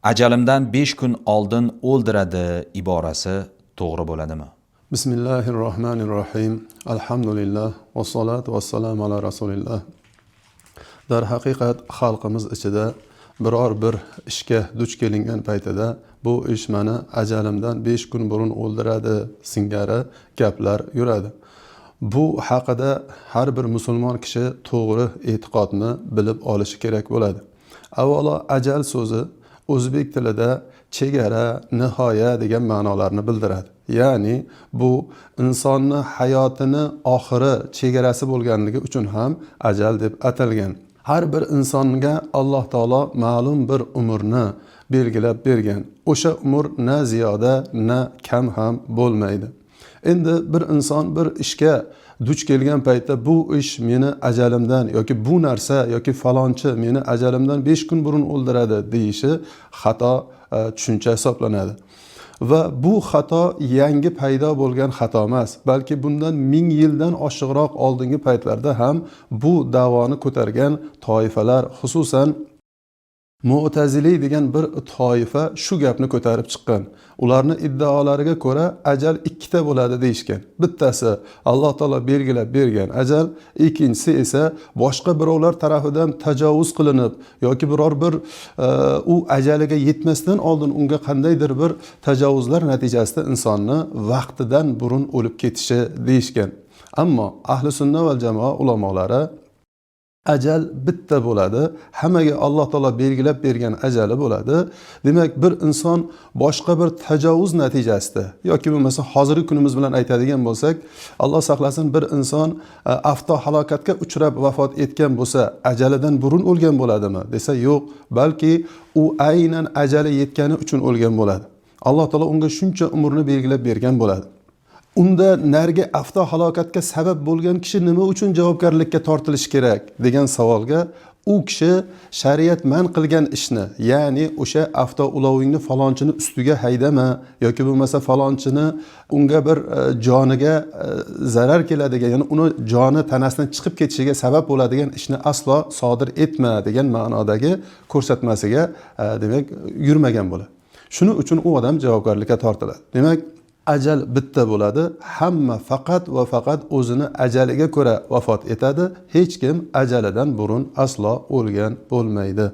Ajalimdan 5 kun oldin o'ldiradi iborasi to'g'ri bo'ladimi? Bismillahirrohmanirrohim. Alhamdulillah vassalotu vassalamu ala rasulillah. Darhaqiqat xalqimiz ichida biror bir ishga duch kelingan paytida bu ish mani ajalimdan 5 kun burun o'ldiradi singari gaplar yuradi. Bu haqida har bir musulmon kishi to'g'ri e'tiqodni bilib olishi kerak bo'ladi. Avvalo ajal so'zi o'zbek tilida chegara, nihoya degan ma'nolarni bildiradi. Ya'ni bu insonni hayotini oxiri, chegarasi bo'lganligi uchun ham ajal deb atalgan. Har bir insonga Alloh taolo ma'lum bir umrni belgilab bergan. O'sha umr na ziyoda, na kam ham bo'lmaydi. Endi bir inson bir ishga duch kelgan paytda bu ish meni ajalimdan yoki bu narsa yoki falonchi meni ajalimdan 5 kun burun o'ldiradi deyishi xato tushuncha hisoblanadi. Va bu xato yangi paydo bo'lgan xato emas, balki bundan 1000 yildan oshiqroq oldingi paytlarda ham bu da'voni ko'targan toifalar, xususan Mu'tazili degan bir toifa shu gapni ko'tarib chiqqan. Ularning iddaolariga ko'ra ajal ikkita bo'ladi deyishgan. Bittasi Alloh taolo belgilab bergan ajal, ikkinchisi esa boshqa birovlar tarafidan tajovuz qilinib yoki biror bir u ajaliga yetmasdan oldin unga qandaydir bir tajovuzlar natijasida insonni vaqtidan burun o'lib ketishi deyishgan. Ammo ahli sunna val jamoa ulamolari ajal bitta bo'ladi, hammaga Alloh taolo belgilab bergan ajali bo'ladi. Demak, bir inson boshqa bir tajovuz natijasida yoki bo'lmasa hozirgi kunimiz bilan aytadigan bo'lsak, Alloh saqlasin, bir inson avtohalokatga uchrab vafot etgan bo'lsa, ajalidan burun o'lgan bo'ladimi desa, yo'q, balki u aynan ajali yetgani uchun o'lgan bo'ladi. Alloh taolo unga shuncha umrni belgilab bergan bo'ladi. Unda narigi avtohalokatga sabab bo'lgan kishi nima uchun javobgarlikka tortilishi kerak degan savolga u kishi shariat man qilgan ishni, ya'ni o'sha avtoulovingni falonchini ustiga haydama yoki bo'lmasa falonchini unga bir joniga zarar keladigan, ya'ni uni joni tanasidan chiqib ketishiga sabab bo'ladigan ishni aslo sodir etma degan ma'nodagi ko'rsatmasiga demak yurmagan bo'ladi. Shuning uchun u odam javobgarlikka tortiladi. Demak, ajal bitta bo'ladi, hamma faqat va faqat o'zini ajaliga ko'ra vafot etadi, hech kim ajalidan burun aslo o'lgan bo'lmaydi.